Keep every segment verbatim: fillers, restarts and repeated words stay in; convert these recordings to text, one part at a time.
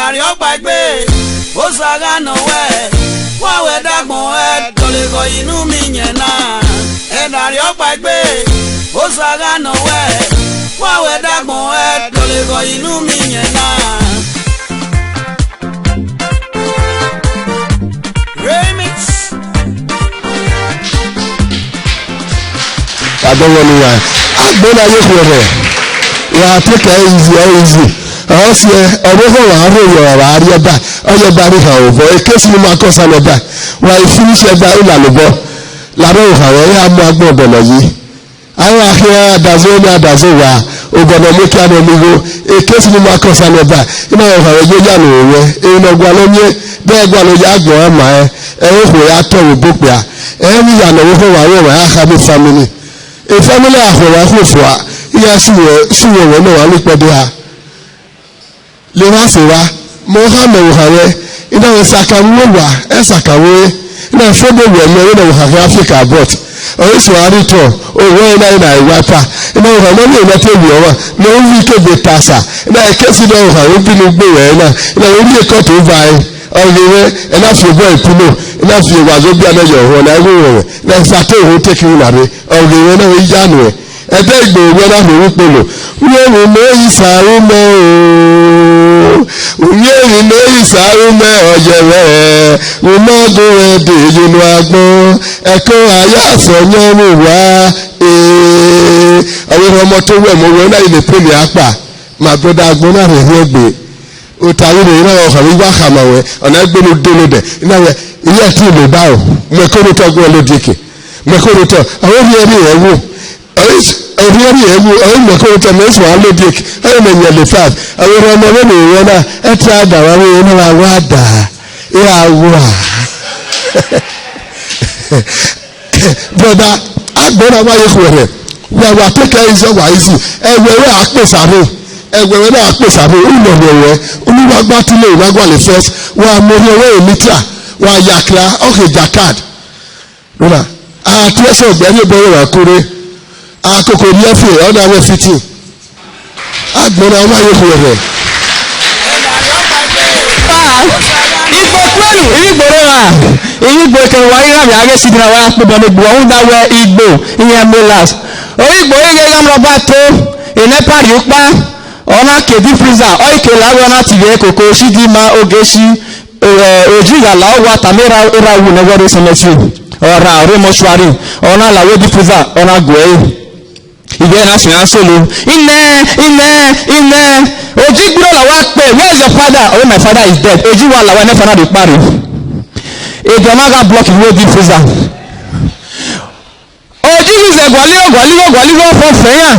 Ẹdariọkpaegbe, Osa gha nọ wẹ, wa wẹ dagbọn ẹdọlegọ inu mi yẹn na. Ẹdariọkpaegbe, Osa gha nọ wẹ, wa wẹ dagbọn ẹdọlegọ inu mi yẹn na. Remix. Adọwọ ne iran, agbọn na ye khuẹrhẹ, wa take it easy, ọ easy. Ọ siẹ, ọvbokhan wa rho yọ, wa rrie ẹba, ọ ye ẹba ni ha obọ, ekesi ni ma kọ sa ne ẹba, wa i finish ẹba, u lalobọ, ladọwọ kha wẹ, ya mu agbọn ọbọ nọ yi. Avbe akhian adazo ne adazo wa, obọ ne ọ miẹn ekia ne ọ miẹn igho, ekesi ni ma kọ sa ne ẹba, I na rẹn okha vbe yo ya ne oro ruẹ, emwi ne ọ gualọ miẹn, de ẹ gualọ ya gbẹn ọmwa ma ẹn, ẹre okhuo ya tọ vbe obọ okpia, ẹ i vbe ya ne ọvbokhan wa rẹn wa ya kha vbe family. E family a khuẹ wa khuo fua, iran sunu wẹ ne wa ni kpẹdẹ ha. Levba sẹ evba, mẹ ọ kha mẹ vbe okha mwẹ, I na mwẹ saka vbe uwu owa, ẹ saka vbe ore, I na fo do wẹ mẹ vbene ọvbokhan khian fi ka abroad, ọre eso a rhie otọ, owẹ na i na re wiper, I na vbe okha mwẹ vbe ne ọ te vbiẹ ọmwa, ne ọ vbe ikegbe ta osa, I na ekesi ne ọvbokhan vbe bi ne u gbe wẹ na, I na vbe rhie ikọto va ẹre, ọ ghe mwẹ, ẹ na fi obọ ipilo, I na fi owa zobia ne ọ yọ họn na, I vbe wẹ mwẹ, I na sa te ohu te kiri na rre, ọ ghe mwẹ na vbe ya nuẹn. Ẹdẹ igbo wẹ na rhie ukpolo, u ye vbe mẹ isa ru mẹ o, u ye vbe mẹ isa ru mẹ, ọ yẹ vbe, u ma gun ẹdẹ ye unu agbọn, ẹko a ya sẹ ọyẹn vbe uwa, ee, ọvbokhan ọmọ to wẹ mẹ, owẹ na i le pele akpa, my brother, agbọn na rhie rhie egbe. Ota vbe rre na ọ khama, I wa khama wẹ, ọ na gbe ne u dee nodẹ, I na wẹ, I ya ẹtin lobaro, mu ẹko ne otọ gu ẹn lodieke, mu ẹko ne otọ, ọ rhie rhie ẹwu, ọ rhie rhie ẹwu, ọ mu ẹko ne otọ, mẹ eso a lodieke, ọ mẹ yẹn le five, ọ rhie ọmọ vbene ọ rre na, ẹ te a da wa vbe ne wa wa da, I ra wa. Brother, agbọn na wa ye khuẹrhẹ, wa wa take care is wa easy. Ẹwẹ wẹ a kpe sa rre, ẹwẹ wẹ na a kpe sa rre, u nọ rre wẹ, unu wa gba tile, u na gualọ first, wa mu orhiọn wẹ emitra, wa ya kra, ọ khe jakad. Rona, a tie ẹsẹ ọgbẹrriẹ obọ rẹ wa kore, a koko rhie fi, ọ na wẹ fiti. Agbọn na wa ye khuẹrhẹ. Pa, Igbo kuẹnu, Igbo rre ra, Igbo kevbe wa ghi gha vbe a ghe si gina wa ya kpobọ ne egbe uwa, rhunmwuda wẹ Igbo, iran molas. Igbo ighe gha mrọba to, enẹpa rhie ukpa, ọ na ke deep freezer, ọ i ke la wẹ ọ na tivbi ẹre koko, si di ma oge si, eh, oji gha la owa tama erha, erha wu nẹ wẹ rre cemetery, ọ ra, ọ rre mortuary, ọ na la wẹ deep freezer, ọ na gu ẹre. Ivbi ẹre na fian solo. Inẹ, inẹ, inẹ. Oji gburọ la wa kpe, "Where is your father?" "Oh, my father is dead." Oji wa la wa, enẹpa na do kpare. Edẹ ọ na gha block iwe deep freezer. Oji ghi zẹ gualigho, gualigho, gualigho fọ fẹ iran.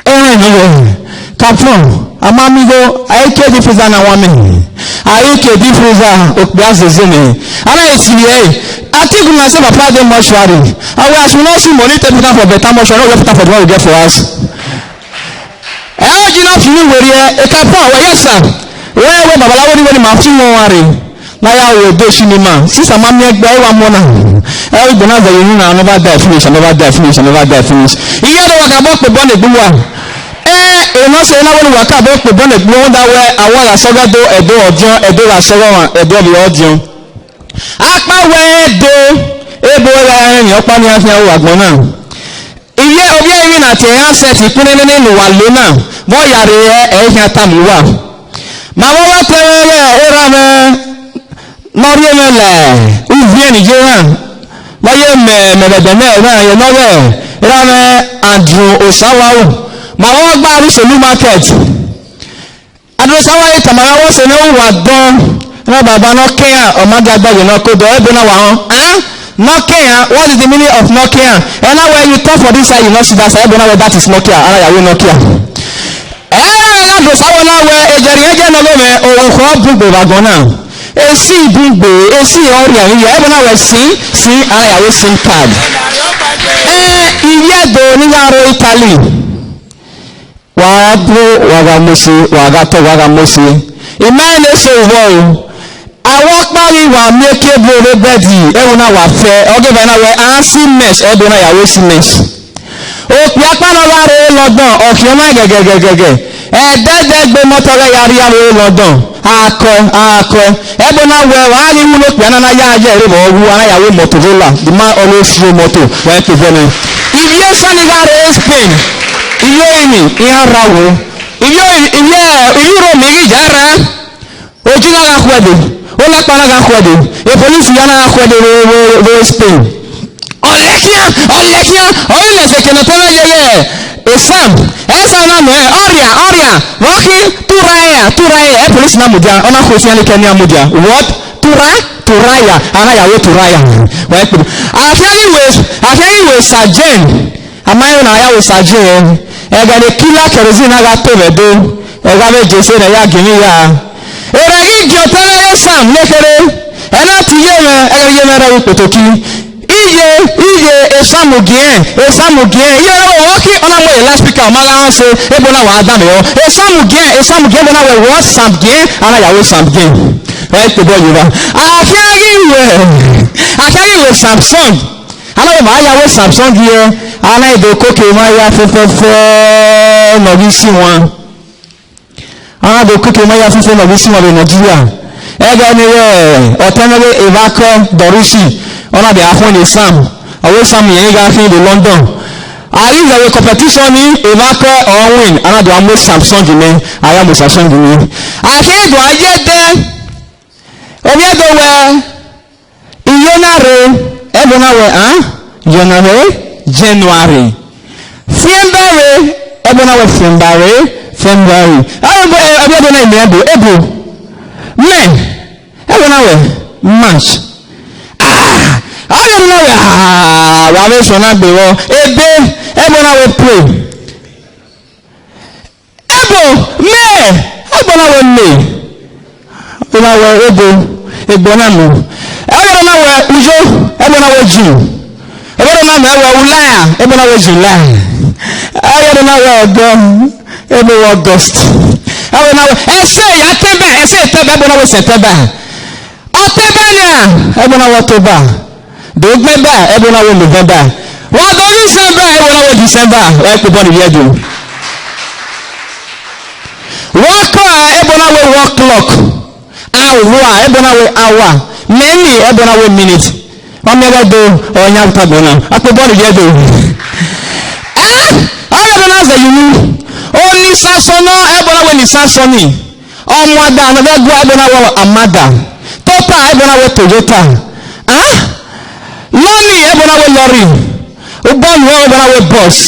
Ẹn, Capron, a ma miẹn igho, a i ke deep freezer na wan mẹ. A i ke deep freezer, okpia zeze mẹ. A na e sivbi ẹre, I think una say papa dey mortuary. A wẹ, as we no see money take put am for better mortuary, no we put am for the one we get for house. Ẹ o ji na fi mi werriẹ, e Capron, wẹ, "Yes, sir." Wẹ, wẹ, babalawo ni wẹ ne ima fi wọn rre. Na ya ru ẹdẹ cinema, since a ma miẹn ẹgbẹe, I wa mu ọna. Ẹ, Igbo na zẹ ye unu na, "I never die finish, I never die finish, I never die finish." Iye do wa ka bọ kpe bọ ne egbe uwa. Ẹ, emwa sẹ na wẹ ne uwa ka bọ kpe bọ ne egbe uwa, rhunmwuda wẹ, a wa gha sọghe Ẹdo, Ẹdo ọdiọn, Ẹdo gha sọghe ọmwa, Ẹdo vbe ọdiọn. Akpa wẹ Ẹdo, ebo gha rẹn emwi ọkpa ni a khian ru vbe agbọn na. Ivbi ovbi ẹrinmwi na tie iran sẹtin kpẹnẹnẹnẹ ne uwa lo na, vbe ọ ya rre hẹ, ẹ i khian tama uwa. Ma vbe ọ wa te mwẹ vbe erha mwẹ ne ọ rhie mwẹ la uviẹn ne iye na, ne ọ ye mẹ, mẹ vbe ẹdẹ mwẹ na, ye ne ọ ghẹ erha mwẹ Andrew Osawaru, ma vbe ọ gba aro Iselu market. Andrew Osawaru tama gha wẹ ọse ne uwa dọn, ne baba ne ọ ke iran, ọ ma dia gba ye ne ọ ke odọ, ebo na wa họn, a? Nokia, what is the meaning of Nokia? Ẹ na wẹ, you talk for this side, you not see that side. Ebo na wẹ, that is Nokia. Ara ya wẹ Nokia. Ẹ na wẹ, Andrew Osawaru na wẹ, ejẹrẹ irẹn jẹ ne ọ ghẹ mwẹ, orukhọ bun gbe vbe agbọn na. Esi bun gbe, esi ọ rhian iyẹ. Ebo na wẹ, sim, sim, ara ya wẹ sim card. Ẹ, iyẹ do ne I gha rre Italy. Wa do, wa gha mose, wa gha tọ, wa gha mose. I ma rẹn ne eso vbọ o. Avbe ọkpa ghi wa miẹn cable rre bed, ẹvbo na wa fẹ, ọ ghe evba na wẹ a si mess, ẹdẹ na ya wẹ si mess. Okpia ọkpa ne ọ gha rre London, ọ khian ọmwa gẹgẹgẹgẹgẹ. Ẹdẹdẹgbe mọtọ ghẹ ya rrie avbe London. Akọe, akọe. Ẹbọ na wẹ, wa ghi wu ne okpia na na ya ye ẹre vbe ọ wu, a na ya wẹ Motorola. The man always throw motor. Wa ke vẹ nẹ. Ivie Esam ni gha rre Spain, ivie orinmwi, iran rra uwu. Ivie, ivie, ivie Rome ghi ya rra. Oji na gha khuẹde, olakpa na gha khuẹde, epolisi ya na gha khuẹde vbe, vbe, vbe Spain. Ọ lẹ khian, ọ lẹ khian, ọ ghi lẹ zẹ eke ne ọ tama ye ye Esam, Esam na nọ ẹn, ọ rria, ọ rria, vbe ọ khin, te u rra ẹre, te u rra ẹre, epolisi na mudia, ọ na khu efian ne ikẹ ne iran mudia. What? Te u rra, te u rra ya, a na ya wẹ te u rra ya. Wa kpe. A khian ghi wẹ, a khian ghi wẹ Sir Jane, a ma rẹn na ya wẹ Sir Jane, ẹghẹ ne kila kerosene na gha to vbe Ẹdo, ọ gha vbe Jose ne ya gie emwi ya. Erha ghi gie ọtẹn vbe Esam nekherhe, ẹ na te iye mwẹ, ẹghẹ ne iye mwẹ rre vbe ikpotọ ki. Iye, iye, Esam gie ẹn, Esam gie ẹn, iye mwẹ vbe ọ khin, ọ na mu ẹre la speaker, ọ ma gha rẹn ọse, ebo na wa danmwehọ. Esam gie ẹn, Esam gie ẹn, ebo na wẹ what? Sam gie ẹn, a na ya wẹ Sam gie ẹn. Right, to boy, you are. A khian ghi wẹ, a khian ghi wẹ Samsung. A na vbe ma ya wẹ Samsung ye, a na do koko emwa ya fẹfẹfẹ ne ọ ghi si wan. A na do koko emwa ya fẹfẹ ne ọ ghi si wan vbe Nigeria. Ẹghẹ ne ọtẹn mwẹ vbe Evakọe Doris, ọ na dia khuẹn ne Sam, ọ wẹ Sam rẹn gha khin vbe London. A ghi zẹ vbe competition ni, Evakọe ọ win, a na do a mu Samsung nẹ, a ya mu Samsung nẹ. A keghi do a ye ẹdẹ, ovbi Ẹdo wẹ, Iye na rre, ẹbọ na wẹ, a? Iye na rre, January. Fiẹnba rre, ẹbọ na wẹ Fiẹnba rre, February. A, ẹbọ, ẹ, ẹbọ na ime ẹbọ, ebo. Mẹ, ẹbọ na wẹ March. Ah, a, ẹbọ na wẹ, ah, wa vbe sọ na gbe vbọ. Ebe, ẹbọ na wẹ April. Ebo, May, ẹbọ na wẹ May. Ọ na wẹ ebo, egbe na mu. Ẹbọ na wẹ Uyo, ẹbọ na wẹ June. Ẹbọ na mẹ wẹ Ulaya, ẹbọ na wẹ July. Ẹbọ na wẹ Ọgọ, ebo wẹ August. Ẹbọ na wẹ, ẹse ya tẹba, ẹse tẹba, ẹbọ na wẹ September. Ọtẹba nia, ẹbọ na wẹ October. Do gbẹn ba, ẹbọ na wẹ November. Wa do December, ẹbọ na wẹ December. Wa kpe bọ ni vbe Ẹdo. Wa kọ, ẹbọ na wẹ wọ clock. Hour, ẹbọ na wẹ hour. Minute, ẹbọ na wẹ minute. Ọ miẹn vbe do, ọ yan ta gbọn na. A kpe bọ ni vbe Ẹdo. Eh, ọ ya ẹbọ na zẹ yunu. Oni sa sọnọ, ẹbọ na wẹ ni sa sọni. Ọmada ne ọ vbe gua, ẹbọ na wẹ Amada. Total, ẹbọ na wẹ Toyota. Ah? Lọni, ẹbọ na wẹ lọri. Ubọnu, ẹbọ na wẹ bus.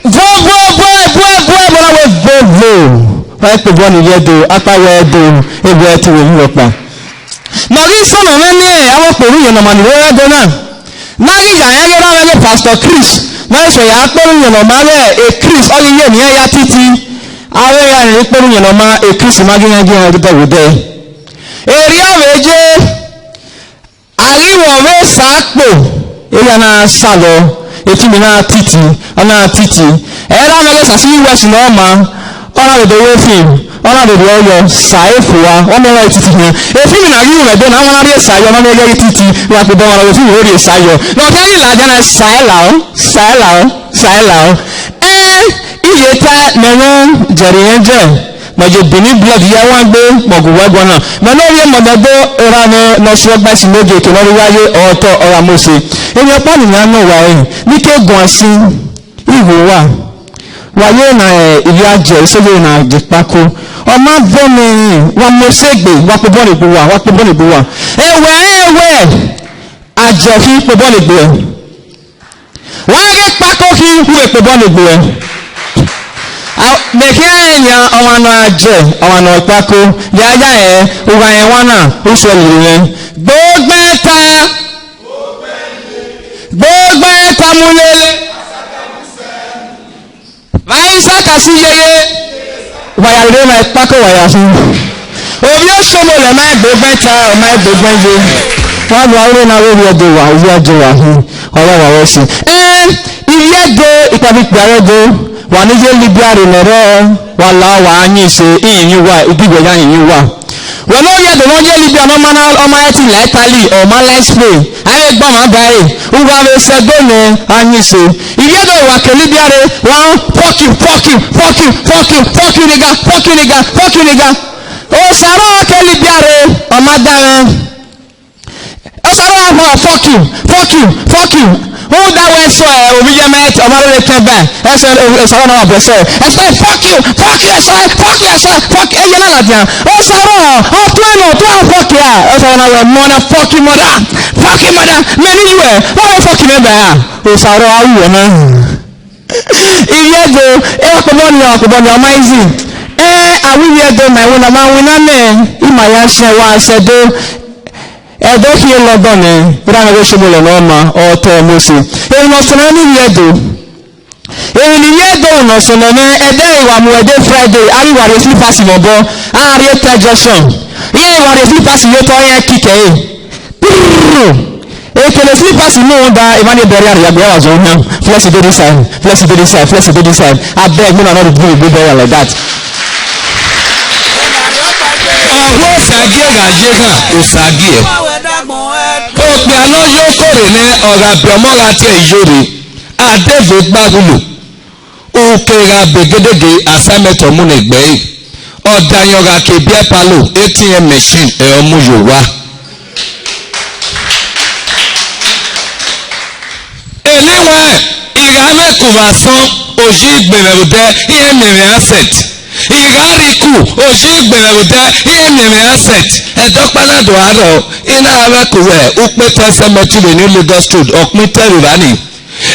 Vovo, ebo, ebo, ebo, ẹbọ na wẹ Volvo. Wa kpe bọ ni vbe Ẹdo, akpa wẹ Ẹdo, ebo ẹti wẹ vbe ọkpa. Ne ọ ghi sẹ ne ọ mwẹ miẹn avbe ọkpẹvbi Iyẹn Ne Ọ Ma ni vbe Ẹdo na. Ne a ghi ya rẹn ghe erha mwẹ ghe Pastor Chris, ne a ghi sẹ ya kpe ru Iyẹn Ne Ọ Ma vbe e Chris, ọ ghi ye ne iran ya titi. Avbe erha ni kpe ru Iyẹn Ne Ọ Ma e Chris ma ghi iran gie iran rre odẹ vbe odẹ. Erriọ vbe ye, a ghi vbe ọvbẹ sa kpo, eya na salọ, efimi na titi, ọ na titi. Erha mwẹ ghe Sasi West ne ọ ma, ọ na vbe do ru efim, ọ na vbe rriọ yọ, sa efua, ọ miẹn ọre titi khian. Efimi na ghi ru ẹdẹ na, ọ na rhie sa yọ, ọ na miẹn ẹghẹ titi, wa kpe bọ ọmwa ne ọ vbe efimi rhie sa yọ. Ne ọ khian ghi ladian na, sa ẹlao, sa ẹlao, sa ẹlao. Ẹn, iye ta mẹ mwẹ Jerry Angel, mẹ ye Benin blood ya wan gbe, mẹ gu wẹ guan na. Mẹ ne ovbi Emọdẹdo erha mwẹ ne ọ suẹn ọgba esi ne ogie eke ne ọ rre ughaye, ọ tọ ọ gha mose. Emwi ọkpa ne iran nọ wa ẹre, ne I ke guan sin. Igho uwa, wa ye na, eh, ivbi ajẹ, isẹ ye na je kpako. Ọ ma vẹ mwẹ, wa mose gbe, wa kpe obọ ne egbe uwa, wa kpe obọ ne egbe uwa. Ẹwẹ, ẹwẹ, ajẹ khin kpe obọ ne egbe uwa. Wa ghe kpako khin, u vbe kpe obọ ne egbe uwa. A, mẹ khian rẹn nian, ọmwa ne ọ ajẹ, ọmwa ne ọ kpako, ya ya rẹn, u gha rẹn wan na, u sẹ lele mwẹ. Gbogbẹn ta. Gbogbẹn ta mu lele. Vbe a i sa ka si yeye, wa ya rre ma ekpako wa ya khin. Ovbi osọmọ lẹ ma gbogbẹn ta, ọ ma gbogbẹn ye. Wa gha rre na vbe Ivbi Ẹdo wa, Ivbi Ẹdo wa khin, ọ ya wa wẹ si. Ẹn, Ivbi Ẹdo, ikpavbe ikpia rre Ẹdo, wa ni ye Libya rre nẹ rrọọ, wa la wa yin ise, iyin uwa, ibi wẹ ya yin uwa. Wẹ ne ovbi Ẹdo ne ọ ye Libya ne ọ ma na, ọ ma ẹtin la Italy, ọ ma la Spain, a vbe gbe ọmwa ba ẹre, uwa vbe sẹ ẹdẹ nẹ, a yin ise. Ivbi Ẹdo wa ke Libya rre, wa fuck you, fuck you, fuck you, fuck you, fuck you nigga, fuck you nigga, fuck you nigga. Osa rrọọ ke Libya rre, ọ ma danmwẹ. Osa rrọọ họn, "Fuck you, fuck you, fuck you." Rhunmwuda wẹ ẹsọ, ẹ, ovbi iye mẹ, ọ ma rre kẹba. Ẹsọ, Osa rrọọ na wa bu ẹsọ, ẹsọ, "Fuck you, fuck you, ẹsọ, fuck you, ẹsọ, fuck you." Eye na ladian. Osa rrọọ, ọ tuẹn nọ, ọ tuẹn fuck ya. Osa rrọọ na wẹ, "Mother fucking mother, fucking mother, mẹ ne I yu ẹ, wẹ fuck mẹ ba ya." Osa rrọọ, a ru wẹ na. Ivbi Ẹdo, e wa kpobọ nian, wa kpobọ nian, ọ ma easy. Ẹ, a wi Ivbi Ẹdo ma, ẹvbo ne a ma winna nẹ, ima ya sẹ wa sẹ do. Ẹdo khin London nẹ, erha mwẹ vbe Oshiomhole ne ọ ma, ọ tọ Mosi. Emwi ne ọ sẹ nẹ ni Ivbi Ẹdo. Emwi ne Ivbi Ẹdo ne ọ sẹ nẹ, ẹdẹ wa mu ẹdẹ Friday, a ghi wa rhie slippers vbe obọ, a rrie Tẹ Junction. Iran wa rhie slippers ye otọ, iran kick ẹre. Ekene slippers mu rhunmwuda, emwa ni bẹrriẹ arriagbẹ, iran wa zẹ ohian. Flexi dey this side, Flexi dey this side, Flexi dey this side. Abeg, make una no dey do egbe burial like that. Ọrhuẹ Osagie gha ye ghan, Osagie. Okpia ne ọ ye oko rre nẹ, ọ gha biẹ ọmọ gha tie iyore. Adevbe gba wulu. Uke gha be gedege, assignment ọ mu ne egbe ẹre. Ọdayọn gha ke biẹ palo, A T M machine ẹ ọ mu ye owa. Eni wẹẹ, I gha mwẹ ku vbe asọn, oyi gbe mwẹ vbe odẹ, iran miẹn mwẹ asset. I gha rrie iku, oyi gbe mwẹ vbe odẹ, iran miẹn mwẹ asset. Ẹdẹ ọkpa na do aro, I na mwẹ ku wẹ ukpete cemetery vbe New Lagos Road, ọkpẹn te vbe evba ni.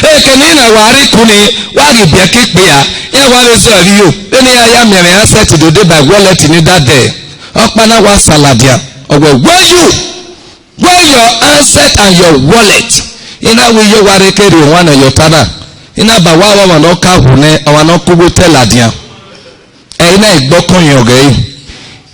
Ekene na wa rrie iku ni, wa ghi biẹ ke ikpia, iran wa vbe zẹ ẹre yo, vbene iran ya miẹn mwẹ asset do deba wallet ni da dẹ. Ọkpa na wa sa ladian, ọ wẹẹ, "Where you? Where your handset and your wallet?" I na wẹẹ, "Iye, wa rre ke rhie ohuan ne ọ ya ọta na." I na ba wa vbe ọmwa ne ọ ka wu nẹ, ọmwa ne ọ ku uwu otọ ladian. Ẹ, I na gbe ọkọnmwi ọghẹe.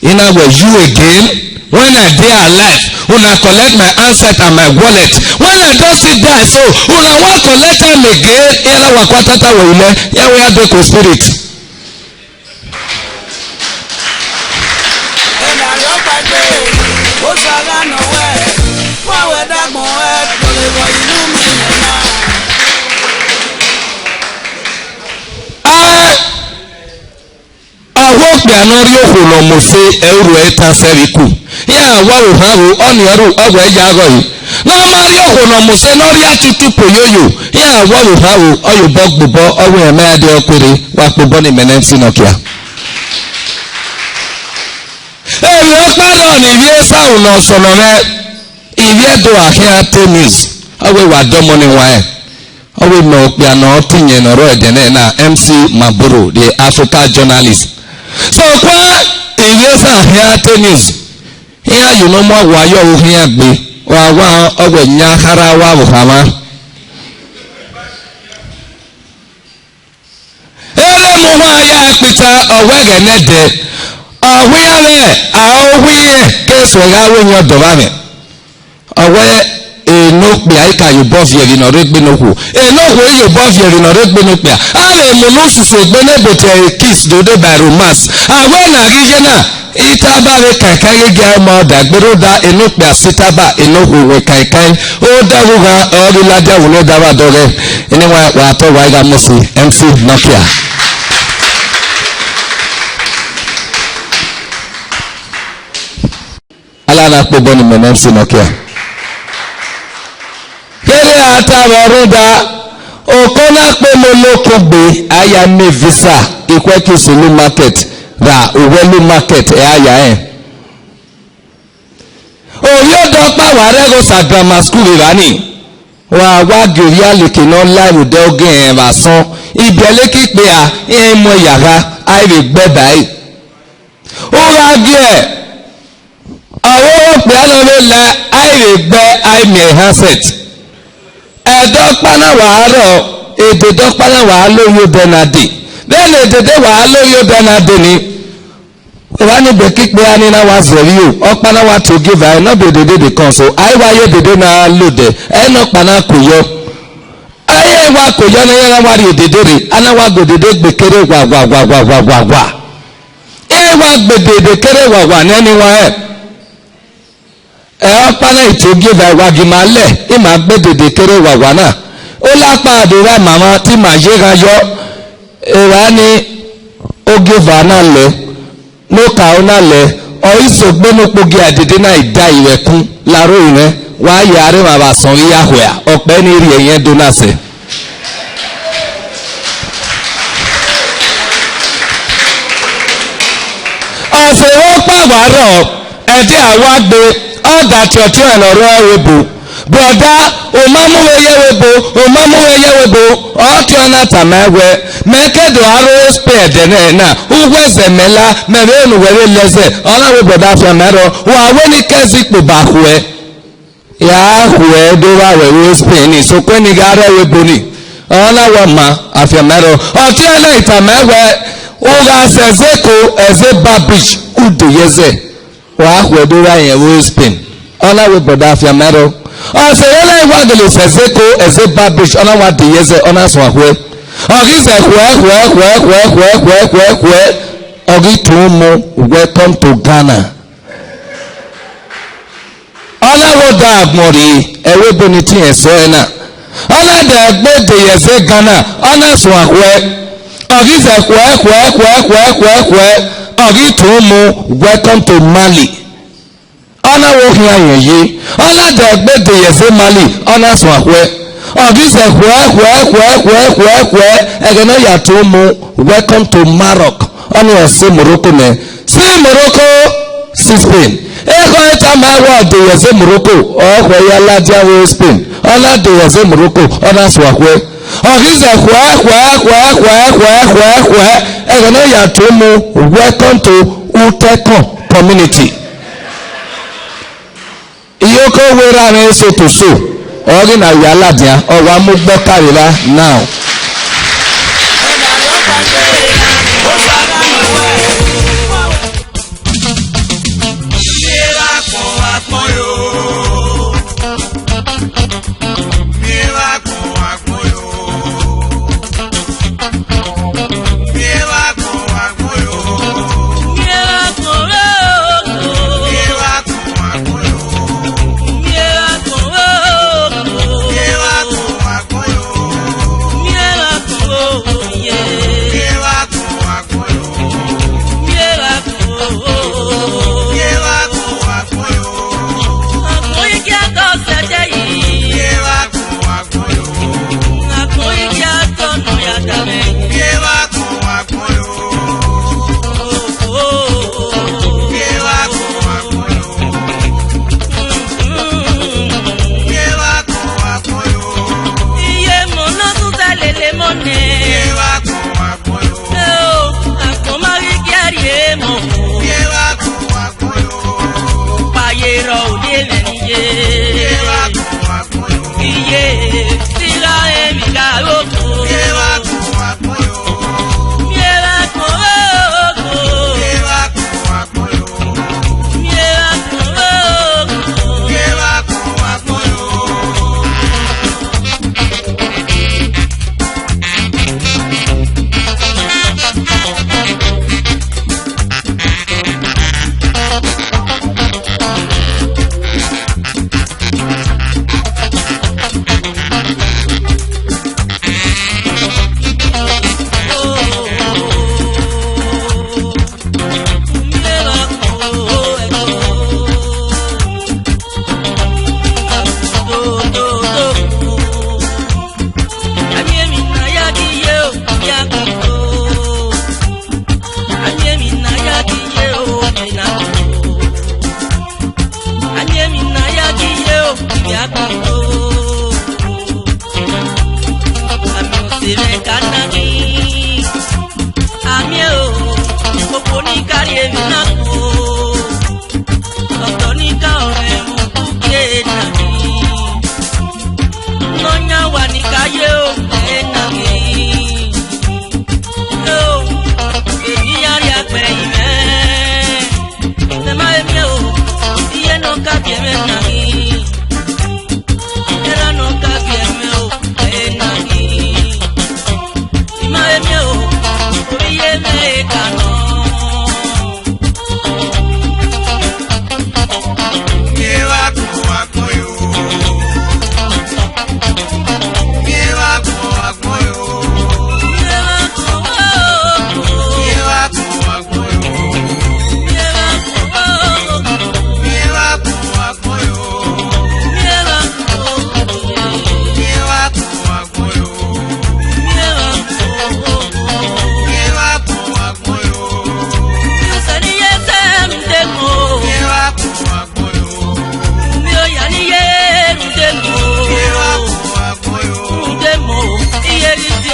I na wẹẹ, "You again? When I dey alive, una collect my handset and my wallet. When I don still die so, una wan collect am again?" Iran na wa ku atata wẹ ilẹ, iran wẹẹ iran dẹ ko spirit. A, ọvbokpia ne ọ rrie okhuo ne ọ mose, ẹ i ru ẹre tan sẹ vbe iku. Iran wa vbe ohan ro, ọnii ọ ru, ọ wẹ ya ghe ọre. Ne ọ ma rrie okhuo ne ọ mose, ne ọ rrie atutupu oyoyo, iran wa vbe ohan ro, ọ ye obọ gbe obọ, ọ wẹ iran ma ya dee ọkpẹre, wa kpe obọ ne imẹ ne M C Nokia. Emwi ọkpa rrọọ ne ivbi Esahu ne ọ sọnnọ mwẹ, ivbi Ẹdo a khian te news, ọ wẹ wa dọmọ ne wan rẹn. Ọ wẹ mẹ okpia ne ọ te iyẹn ne ọ rrọọ ẹdẹ nẹ na, M C Maburu, the Africa journalist. Sokpan, ivbi Esahu a khian te news, iran ye ne ọ mu awa yọ vbe okhian gbe, wa wa ọ wẹ yan khara wa vbe okhan mwa. Erha mu ohuan ya ẹkpita, ọ wẹ ẹghẹ nẹdẹ, ọ wẹ iran mwẹ, a ọ wẹ irẹn ke suẹ gha ru emwi ọdọ vbe amwẹ. Ọ wẹ enokpia i ka ye obọ viẹ emwi ne ọ rre egbe ne okhuo, enokhuo i ye obọ viẹ emwi ne ọ rre egbe ne okpia. A vbe mu ne ususu egbe ne boto ẹre kiss do deba romance. A wẹ ne a ghi ye na, itaba vbe kainkain ghi gie ma ọda gbe rhunmwuda enokpia si itaba, enokhuo wẹ kainkain. Odẹ vbe ughan ọ ghi ladian vbe ne ọ da vbe adọghẹ. Ene wa, wa tọ wa i gha mose, M C Nokia. Ala na kpe obọ ne imẹ ne M C Nokia. Kherhe a ta vbe ọ rhunmwuda, oko na kpe ne olokun gbe, a ya miẹn visa, Ikhwẹkisulu market, ra Uwẹlu market, ẹ a ya rẹn. Ovbi odẹ ọkpa wa rre Ẹghosa Grammar School vbe evba ni, wa wa gie ovbi aleke ne ọ la vbe odẹ ọgẹn vbe asọn, ibiẹleke ikpia, iran i mu ẹre ya gha, a i vbe gbe ẹe ba ẹre. U gha gie ọvbokpia ne ọ vbe la, a i vbe gbe, a i miẹn handset. Ẹdẹ ọkpa na wa rrọọ, edede ọkpa na wa la ovbi odẹ na dee. Vbene edede wa la ovbi odẹ na dee ni, evba ni bẹkẹ ikpia ni na wa zẹ vbe iro, ọkpa na wa tie ogieva ẹre, ne ọ be edede de kọn so, a i wa ye edede na la odẹ, ẹ i nọkpa na ku yọ. A i wa ku yọ ne iran na wa rhie edede rre, a na wa gu edede gbe kere wa wa wa wa wa wa wa. Iran wa gbe edede kere wa wa ne ẹni wa rẹn. Ẹ, ọkpa na i tie ogieva, wa gi ma lẹ, ima gbe edede kere wa wa na. Olakpa do ra ima mwa te ima ye ghan yọ. Evba ni ogieva na lẹ, ne okaro na lẹ, Ọ i sẹ egbe ne okpogiẹ dede na i da ivbe ẹkun la aro mwẹ, wa ye aro emwa vbe asọn ghi ya khuẹ, ọkpẹ ne I rhie ẹyẹn do na sẹ. Ọse vbe ọkpa wa rrọọ, ẹdẹ a wa gbe, ọ da tiọtiọ ẹn ne ọ rrọọ ẹvbo ebo. Brother, u ma mu vbe ye ẹvbo ebo, u ma mu vbe ye ẹvbo ebo. Ọtiọna tama ẹn wẹẹ, mẹ ke do aro Spain ẹdẹ nẹ na, uwu ẹzẹ mẹ la, mẹ vbe ne uwẹ vbe lẹ ẹzẹ, ọ na wẹẹ brother afianma rrọọ, wa wẹ ne I ke ẹzọ ikpoba khuẹ. Ya khuẹ do vba wẹ vbe Spain ni, sokpan ne I gha rrọọ ẹvbo ebo ni, ọ na wẹẹ ọ ma afianma rrọọ. Ọtiọna tama ẹn wẹẹ, u gha sẹ ẹzẹ Eko, ẹzẹ Bar Beach, u de ye ẹzẹ. Wa khuẹ do vba rẹn vbe Spain, ọ na wẹẹ brother afianma rrọọ. Ọse vbe na i wa gele sẹ ẹzẹ Eko, ẹzẹ Bar Beach, ọ na wa de ye ẹzẹ, ọ na suẹn khuẹ. Ọ ghi zẹ khuẹ, khuẹ, khuẹ, ọ ghi tun mu, welcome to Ghana. Ọ na wẹẹ ọ da agbọn rrie, ẹvbo ebo ni tiẹn sẹ ọe na. Ọ na da egbe de ye ẹzẹ Ghana, ọ na suẹn khuẹ. Ọ ghi zẹ khuẹ, khuẹ, ọ ghi tun mu, welcome to Mali. Ọ na wẹẹ ọ khian rẹn ye, ọ na da egbe de ye ẹzẹ Mali, ọ na suẹn khuẹ. Ọ ghi zẹ khuẹ, khuẹ, ẹghẹ ne ọ ya tun mu, welcome to Maroc. Ọnii ọ sẹ Morocco nẹ, sẹ Morocco, sẹ Spain. Ekhọe tama ẹn wẹẹ ọ de ye ẹzẹ Morocco, ọ khuẹ ya ladian vbe Spain, ọ na de ye ẹzẹ Morocco, ọ na suẹn khuẹ. Ọ ghi zẹ khuẹ, khuẹ, ẹghẹ ne ọ ya tun mu, welcome to Utẹkọn community. Iyeke Owerha mwẹ eso to so, ọ ghi na ya ladian, ọ wa mu ugbọ kare evba now.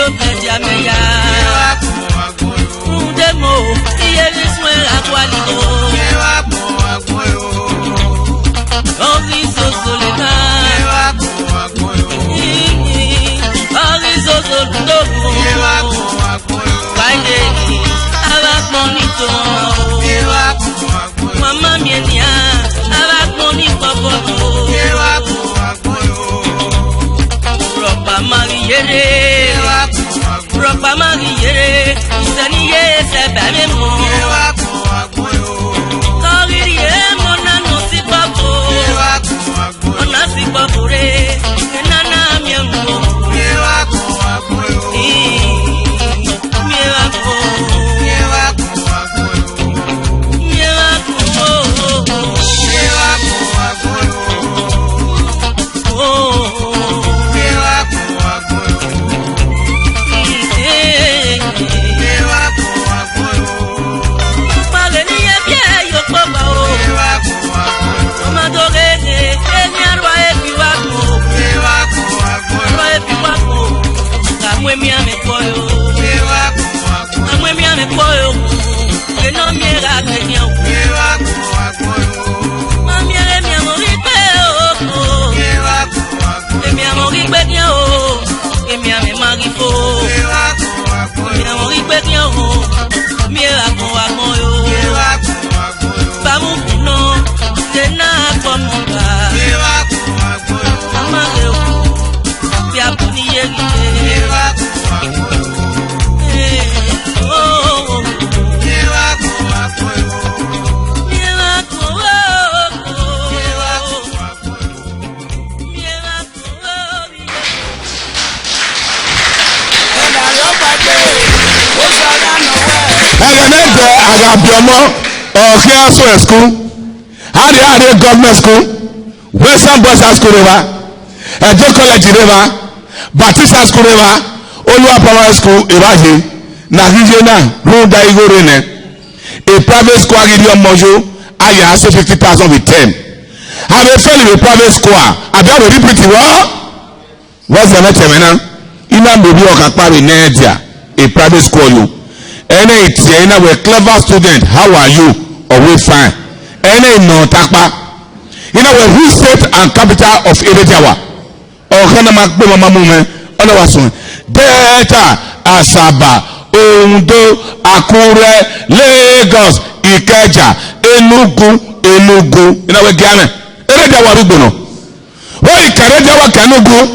Obediameya. Rhunmwuda emo, iye vbe suẹn gha gualọ igho. Ọ ghi zozo le na. Ọ ghi zozo le na. Wa ye, avbe agbọn ni to ọmwa o. Wa ma miẹn nian, avbe agbọn ni kpọkpọ o. Rhọkpa ma ghi yere. Rhọkpa ma ghi yere, sẹ ne I ye sẹ ba mwẹ emọ. Ọ ghi rhie emọ na nọ si kpọkpọ. Ọ na si kpọkpọ re, ena na miẹn ru o. Miẹn vbe agbọn. Miẹn vbe agbọn. Emianmẹ ma ghi fo, emianmẹ ghi gbe khian o, miẹn vbe agbọn vbe agbọn yo. Vbe avbe ukhu nọ, de na kpọ mọ ba. A ma ghe okhuo, vbe abọ ni ye ghi ye. Eh, oh, oh, oh. Miẹn vbe agbọn vbe agbọn. Ẹghẹ ne ẹdẹ a gha biẹ ọmọ, ọ khian sọ school, a rhie a rhie government school, Western Boys High School rre evba, Edo College rre evba, Baptist High School rre evba, Oluwa Primary School evba ye, ne a ghi ye na rhunmwuda igho rre nẹ. A private school a ghi rhie ọmọ yo, a ya sẹ fifty thousand vbe term. A vbe fail vbe private school a, a bia vbe repeat vbọ? Vbọzẹ mwẹ tẹmwẹ na, I na miẹn ovbi ọkhan ọkpa vbe ne ẹdia, a private school yo. Ẹi na tie, I na wẹ, "Clever student, how are you?" Ọ wẹ, "Fine." Ẹi na nọ takpa. I na wẹ, "Who is state and capital of Erediawa?" Ọkhan na ma gbe ma ma mu mwẹ, ọ na wa suẹn, "Delta, Asaba, Ondo, Akure, Lagos, Ikeja, Enugu, Enugu." I na wẹ, "Gia mwẹ, Erediawa rhugbo nọ. Wẹ I ka Erediawa ka Enugu,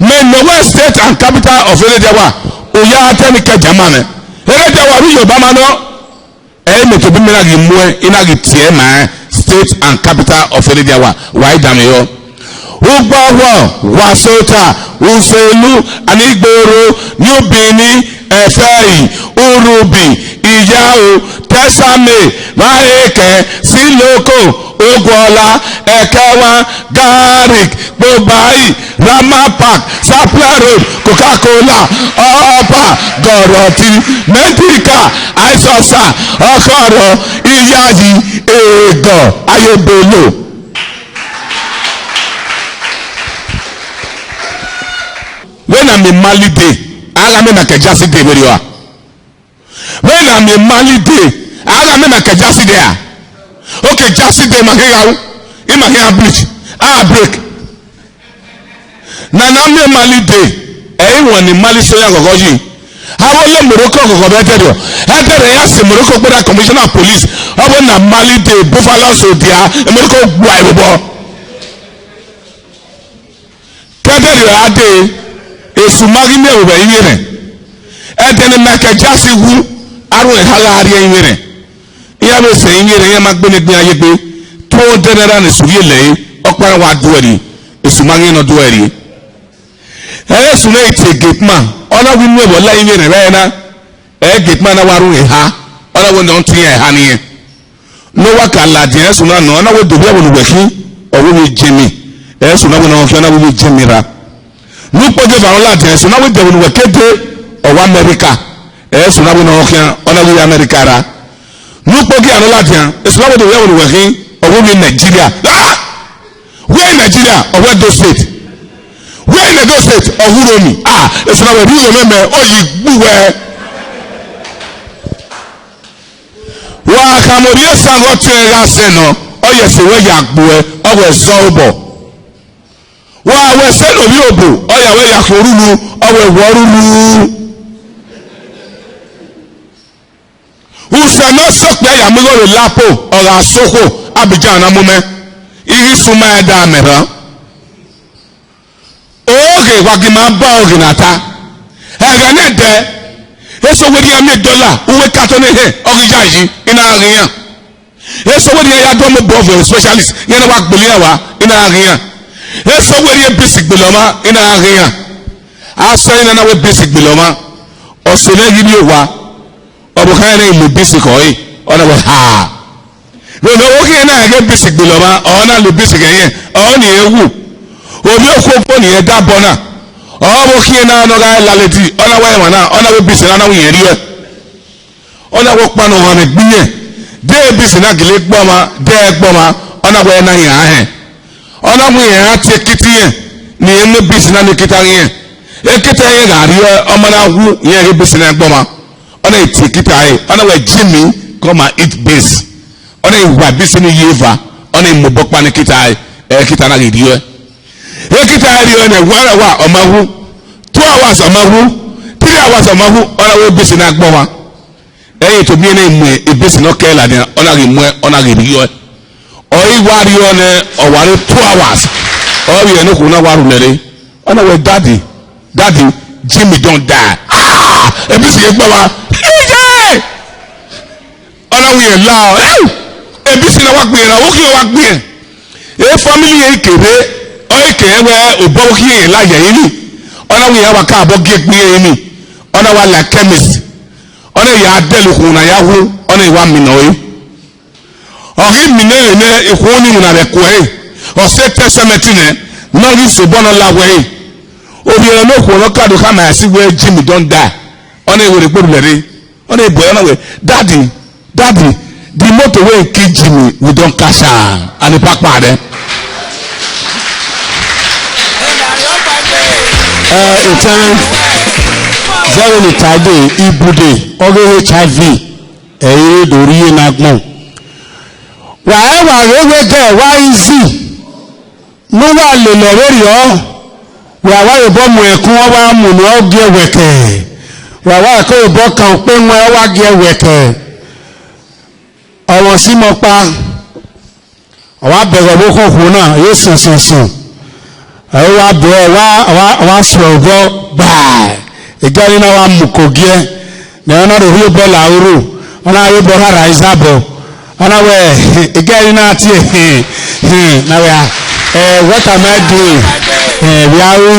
mẹ nọ wẹ state and capital of Erediawa, u ya tẹ ne Ikeja ma mwẹ. Erediawa rre Yoruba ma nọ." Ẹ i mẹ tobọ mẹ na ghi muẹn, I na ghi tie ma, "State and capital of Erediawa, wa i danmwehọ." Ugbohọ, Wasota, Uselu, Anigboro, New Benin, Ẹfẹri, Urubi, Iyaro, Tẹsame, Vahekẹ, Siloko, Oguọla, Ẹkẹwan, Garlic, Gbogbai, Rama Park, Sapele Road, Coca-Cola, Ọpa, Gọrọti, Medical, Aisọsa, Ọkhọrọ, Iyayi, Egọ, Ayebolo. Vbene a miẹn Mali Day, a gha miẹn Michael Jackson Day vberriọ a? Vbene a miẹn Mali Day, a gha miẹn Michael Jackson Day a? Okay, Jackson Day ma khian gha ru, ima khian break, a break. Ne a na miẹn Mali Day, ẹ i wan ne Mali sẹ iran ghọghọ yi. Avbe ole Morocco ghọghọ vbe ẹdẹrriọ, ẹdẹrriọ iran sẹ Morocco kpẹrẹ commissioner of police, ọ wẹ na Mali Day, Buffalo Soldier, Morocco gua ẹvbo obọ. Ke ẹdẹrriọ ra dee, esu ma ghi miẹn vbe ivbi ẹmwẹ. Ẹdẹ ne Michael Jackson wu, aro ẹre ha gha rrie ivbi ẹmwẹ. Iran vbe sẹ ivbi ẹmwẹ, iran ma gbe ne egbe iran ye egbe. Two hundred naira ne esu rhie lẹre, ọkpa iran wa du ẹre rrie, esu ma ghi nọ du ẹre rrie. Ẹ i re esu ne tie gateman, ọ na wẹ inu ẹvbo la ivbi ẹmwẹ vbe ẹre na. Ẹ, gateman na wa ru eha, ọ na wẹ ne ọ tie iran eha ne irẹn. Ne ọ wa ka ladian esu na nọ, ọ na wẹ do vbe ẹvbo ne uwẹ khin, ọ wẹ vbe Germany. Esu na wẹ ne ọ khian, ọ na wẹ vbe Germany ra. Ne ukpogievan ọ ladian, esu na wẹ de ẹvbo ne uwẹ ke dee, ọ wẹ America. Esu na wẹ ne ọ khian, ọ na wẹ vbe America ra. Ne ukpogievan ọ ladian, esu na wẹ do vbe ẹvbo ne uwẹ khin, ọ wẹ vbe Nigeria. Ah! Wẹ Nigeria, ọ wẹ Edo State. Wẹ i negotiate, ọ wu uro ni. Ah, eso na wẹ rhie uro mwẹ, ọ yi gbe uwẹ. Wa khama orhiọn Esan vbe ọ tie ẹre gha sẹ nọ, ọ ye ẹse wẹ ya gbe uẹ, ọ wẹ zọ obọ. Wa wẹ sẹ ne ovbi obo, ọ ya wẹ ya khin orhulu, ọ wẹ wẹ orhulu. Usẹ ne ọ sẹ okpia ya mu igho vbe Lapo, ọ gha sẹ okhuo, Abidjan na mu mẹ, I ghi sẹ uma ẹdẹ amẹ rran. Oghe wa gi ma ba oghe na ta. Ẹghẹ nẹdẹ, eso wẹ rhie miẹn dọla, uwu ekato ne ehẹn, ọ ghi ya yi, I na ghi iran. Eso wẹ rhie ya do mu obọ vbe specialist, iran na wa gbele iran wa, I na ghi iran. Eso wẹ rhie bisi gbele ọmwa, I na ghi iran. Asẹ I na na wẹ bisi gbele ọmwa, ọ sẹ nẹ ghi rhie owa. Ọvbokhan rẹn i mu bisi khẹ ọre, ọ na wẹ ha. Vbene ọvbokhan na ghe bisi gbele ọmwa, ọ na lo bisi ghẹ yẹn, ọ ni rẹn wu. Ovbi okhuo ni rẹn dabọ na, ọvbokhan na ne ọ gha laledi, ọ na wẹ emwa na, ọ na wẹ bisi na, ọ na wẹ irẹn rriọe. Ọ na wẹ ọkpa ne ọ gha mwẹ gbe irẹn, de bisi na gele gbe ọmwa, de ẹ gbe ọmwa, ọ na wẹ na yan hẹn. Ọ na wẹ irẹn ra tie ekita irẹn, ne irẹn mu bisi na ne ekita irẹn. Ekita irẹn gha rriọe, ọ ma na wu irẹn ghe bisi na gbe ọmwa. Ọ na tie ekita ẹre, ọ na wẹ, "Jimmy, come and eat beans." Ọ na wa beans ni ye eva, ọ na mu obọ ọkpa ne ekita ẹre, ekita na ghi rriọe. Ekita ẹre rriọe nẹ, one hour ọ ma wu, two hours ọ ma wu, three hours ọ ma wu, ọ na wẹ beans na gbe ọmwa. Ẹi to miẹn ne mu beans ne ọ kẹ ladian, ọ na ghi muẹn, ọ na ghi rriọe. Ọ i wa rriọe nẹ, ọ wa re two hours. Ọ vbe ne okhuo na wa rhulẹ rre. Ọ na wẹ, "Daddy, Daddy, Jimmy don die." Ah, beans ye gbe ọmwa. Iye! Ọ na wẹ irẹn la, eh, beans na wa gbe irẹn, ọvbokhan wa gbe irẹn. E family irẹn i kevbe, ọ i kẹ wẹ obọ ọvbokhan irẹn la ye ẹrinmwi. Ọ na wẹ irẹn wa ka obọ gie gbe irẹn ẹrinmwi. Ọ na wa la chemist. Ọ na ya dẹle ukhunmwu ne a ya wu, ọ na wa mina ọre. Ọ ghi mina ẹre nẹ, ikhunmwu ni winna vbe ẹko ẹre, ọ sẹ testament nẹ, ne ọ ghi sobọ ne ọ la wẹ ẹre. Ovbi ẹre ne okhuo ne ọ ka do khama ẹse wẹ Jimmy don die, ọ na werriegbe rhulẹ rre, ọ na bu ẹre, ọ na wẹ, "Daddy, Daddy, the motor wey kill Jimmy, we don catch am, and the kpakpa rẹ." Eh, etẹn, zẹvbe ne I ta dee, ibude ọghe HIV, ẹ i re do rhie ne agbọn. Wa rẹn wa ghe wẹ ẹdẹ wa easy, ne uwa lele vberriọ, wa wa re obọ mu ẹkun, ọ wa mu ne ọ gie wẹkẹ. Wa wa ke obọ kan ukpe wẹn, ọ wa gie wẹkẹ. Ọmwa si mẹ ọkpa, ọ wa bẹghe ọvbokhan okhuo na, ọ ye sọn sọn sọn. Ẹ wa bẹghe, ọ wa, ọ wa, ọ wa suẹ obọ gba. Egari na wa mu uko giẹ, ne ọ na rhie obọ la uru, ọ na rhie obọ rhara izabọ. Ọ na wẹ, egari na tie, na wẹ, "Eh, what am I doing?" Eh, vbe a ru,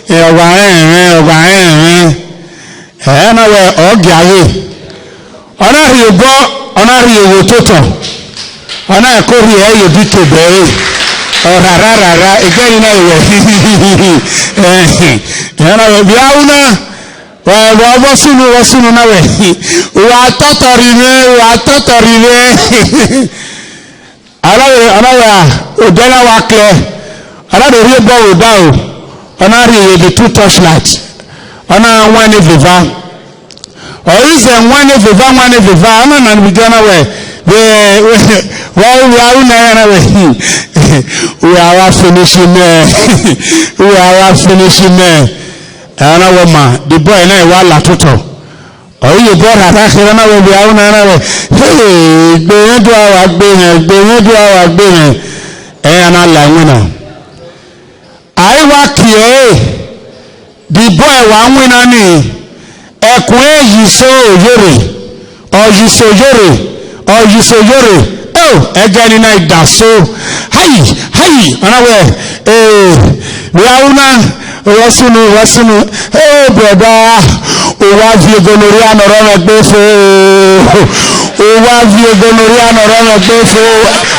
eh, ọ wa rẹn ẹmwẹ, ọ wa rẹn ẹmwẹ. Ẹ na wẹ ọ gia ghe. Ọ na rhie obọ, ọ na rhie ogho totọ. Ọ na ẹko rhie ẹre ye obitobọ ẹre. Ọ rara rara, egẹri na wẹ. Ẹ na wẹ, vbe a ru na, vbe ọ vbe sunu, vbe ọ sunu na wẹ. Uwa tọtọ rhie mwẹ, uwa tọtọ rhie mwẹ. Ọ na wẹ, ọ na wẹ, odẹ na wa klẹ, ọ na do rhie obọ vbe odaro, ọ na rhie ye the two torchlight, ọ na wan ne veva. Ọ i zẹ wan ne veva, wan ne veva, ọ na na vbe igie ọ na wẹ, vbe, vbe, vbe a ru na ya na wẹ, we are finish him, eh, we are finish him, eh. Ẹ na wẹ ma, the boy na wa la totọ. Ọ i ye obọ rara kherhe na wẹ vbe a ru na na wẹ, hey, gbe mwẹ do a wa gbe mwẹ, gbe mwẹ do a wa gbe mwẹ. Ẹ ya na la iwinna. A i wa kie ẹre, the boy wa winna ni, ẹkun ẹre yi so yere, ọ yi so yere, ọ yi so yere. Oh, ẹgẹ ni na i da so. Hai, hai, ọ na wẹ, eh, vbe a ru na, vbe ọ sunu, vbe ọ sunu. Eh, brother, u wa viọ gonorrhea ne ọ rre mwẹ gbe fo. U wa viọ gonorrhea ne ọ rre mwẹ gbe fo.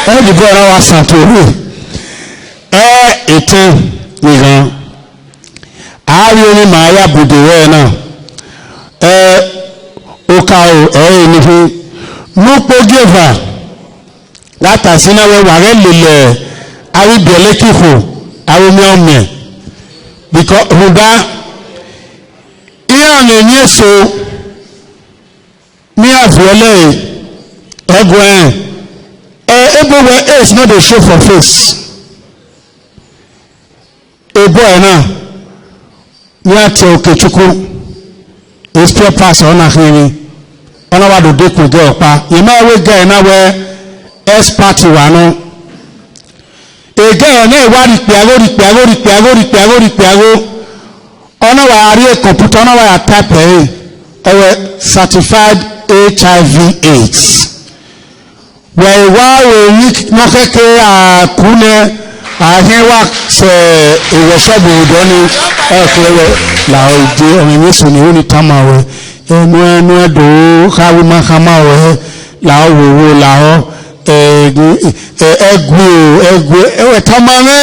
Ẹ, the boy na wa san to rre. Ẹ, etẹn, nighan. A vbe emwi ma ya bu do wẹ na. Ẹ, okaro ẹre ni khin. Ne ukpo gie eva, gha ta sin na wẹ wa ghẹ lele avbe ibiẹlẹ ke ikhuo, avbe omiẹn omiẹn. Because rhunmwuda iran mwẹ emwi eso ne iran viọ lẹre, ẹguẹ rẹn, ẹ, ebo wẹ AIDS no dey show for face. Ebo ẹre na, ne iran tie Okechukwu, spare parts ọ na khian emwi, ọ na wa do dekun egẹ ọkpa. Rẹn ma wẹ egẹ ẹre na wẹ expert wa nọ. Egẹ ẹre na wa rhie ikpiagho, rhie ikpiagho, rhie ikpiagho, rhie ikpiagho, rhie ikpiagho. Ọ na wa rhie kọmputa, ọ na wa ya type ẹre, ọ wẹ certified HIV AIDS. Wẹ wa ru emwi ne ọ khẹke a ku nẹ, a khian wa sẹ workshop vbe odọ ni, ọ kere wẹ, la ọ ide, ọmọ emwi eso ni, ru ni tama wẹ, ẹnu ẹnu ẹdo kha wu ma khama wẹ, la ọ wo wo, la ọ, ẹ, ẹ, ẹgui o, ẹgui, ẹ wẹ tama mwẹ,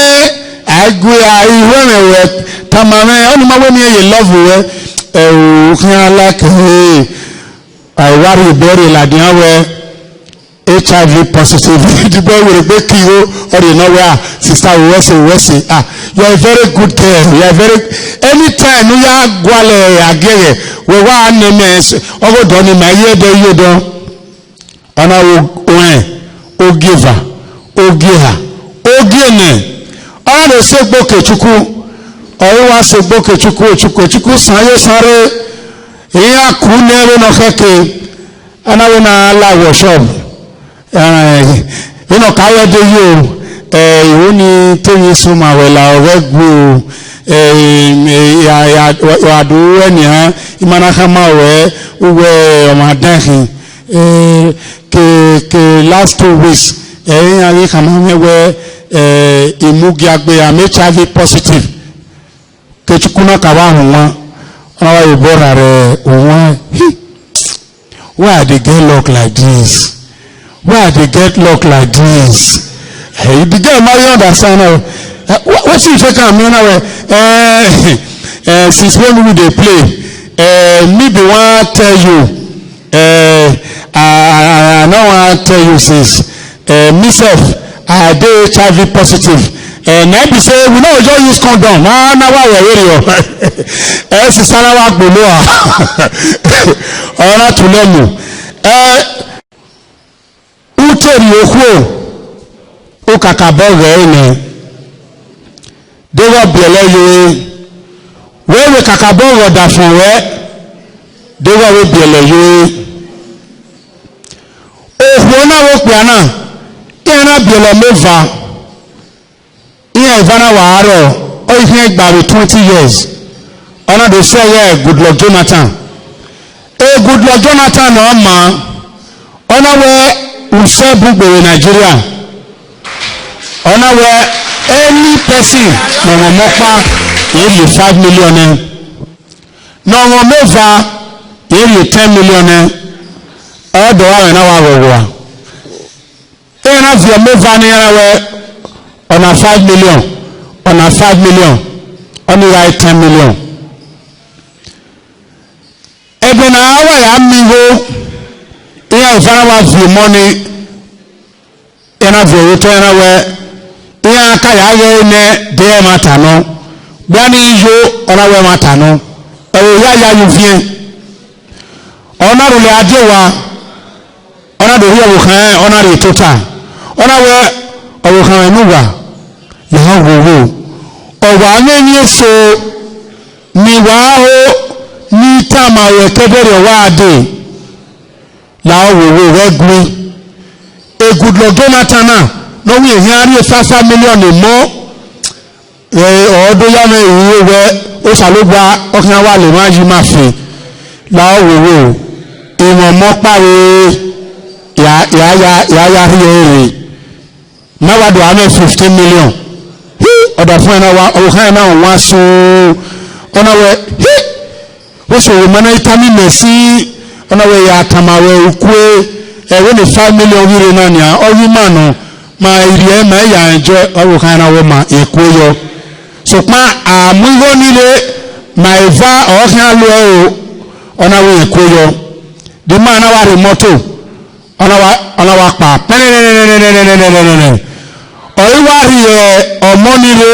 ẹgui a, ihuẹmwẹ wẹ tama mwẹ, ọni ma wẹ ne irẹn ye love wẹ, ẹ, u khian like, ẹ, a wa rhie obọ rhie ladian wẹ, HIV positive. Dibọ wẹ egbe ke igho, ọ rhie nọ wẹ, ah, sister, we wẹ se, we wẹ se. Ah, you are a very good girl. You are very, anytime ne u ya gualọ agiẹghẹ, wẹ wa nẹ mẹ, ọghe odọ ni ma ye ẹdẹ ye odọ. Ọ na ru orẹn, ogieva, ogieha, ogienẹ. Ọ na do sẹ egbe Okechukwu, ọ i wa sẹ egbe Okechukwu, Okechukwu, Okechukwu san ye osa rre, iran ku nẹ vbene ọ khẹke. A na wẹ ne a la workshop, eh, vbene ọ ka wẹ de yo, eh, iho ni te emwi eso ma wẹ la ọghẹ gu o, eh, ya, ya, wa, wa do ruẹ nian, ima na khama ruẹ, uwẹ ọmwa dan ẹkhin, eh, ke, ke last two weeks, eh, iran ghi khama mwẹ wẹ, eh, I mu giagbe, I'm HIV positive. Okechukwu na ka vbe họn wan, ọ na wa ye obọ rra rre wan. Hi! Why I dey get luck like this? Why I dey get luck like this? Eh, the girl ma ye understand now. Eh, wha-, wetin you take am mean now? Eh, eh, since when we dey play, eh, me be wan tell you. Eh, I, I, I no wan tell you since. Eh, me sef, I dey HIV positive. Eh, na be say we no just use condom. Na, na wa wẹ vberriọ. Eh, sister na wa gbolo a. Ọ na tule mu. Eh, u te rhie okhuo, u kakabọ ghẹ ẹre nẹ. Deghẹ ọ biẹlẹ ye ore, wẹ vbe kakabọ ghẹ ọdafẹn ruẹ, deghẹ ọ vbe biẹlẹ ye ore. Okhuo na vbe okpia na, iran na biẹlẹ ọmọ eva, iran eva na wa rrọọ, ọ i khian gba vbe twenty years, ọ na do sẹ ẹghẹ Goodluck Jonathan. E Goodluck Jonathan ne ọ maa, ọ na wẹ usẹ bun gbe vbe Nigeria. Ọ na wẹ any person ne ọ mwẹ ọmọ ọkpa, irẹn rhie five million nẹ. Ne ọ mwẹ ọmọ eva, irẹn rhie ten million nẹ. Ọ dọ ọmwa na wa ghọghọ a. Iran na viọ ọmọ eva ne iran na wẹ, ọna five million, ọna five million, ọni gha re ten million. Ẹgbẹe ne a wa ya miẹn igho, iran eva na wa viọ ọmọ ni, iran na viọ ọre otọ, iran na wẹ, iran ka ya ghẹ nẹ de ẹmwata nọ, gba ni yo, ọ na wẹ ẹmwata nọ, ẹre hia ya ye uviẹn. Ọ na rhulẹ a die owa, ọ na do rhie ọvbokhan ẹnrẹn, ọ na rhie tota, ọ na wẹ, ọvbokhan mwẹ ne uwa, ya ghogho. Ọ wa mwẹ emwi eso ne I wa ho, ne I tama ruẹ ke ẹdẹrriọ wa dee, la ọ ghogho ghẹ gui. E Goodluck Jonathan na, ne ọ wẹ iran rhie five five million ne emọ, ẹ, ọ do ya mwẹ rhie wẹ, Osanobua ọ khian wa la emwa yi ima fe, la ọ ghogho, emwa ọmọ ọkpa vbe ya, ya, ya, ya, ya rhie ẹre. Ne a wa do a mwẹ fifteen million. Hi, ọdafẹn na wa, ọvbokhan na wan sun, ọ na wẹ, hi, vbọsẹ ma na i tama imẹ si, ọ na wẹ ya tama ruẹ ukue, ẹ, vbene five million ghi rre na nian, ọ ghi ima nọ, ma i rhie ma i ya enjoy, ọvbokhan na wẹ ma, rẹn kue yọ. Sokpan a mu igho ni rre, ma eva ọ khian lo ẹre o, ọ na wẹ rẹn kue yọ. The man na wa rhie imọto, ọ na wa, ọ na wa kpa pẹnẹnẹnẹnẹnẹnẹnẹnẹnẹnẹnẹ. Ọ i wa rhie ọmọ ni rre,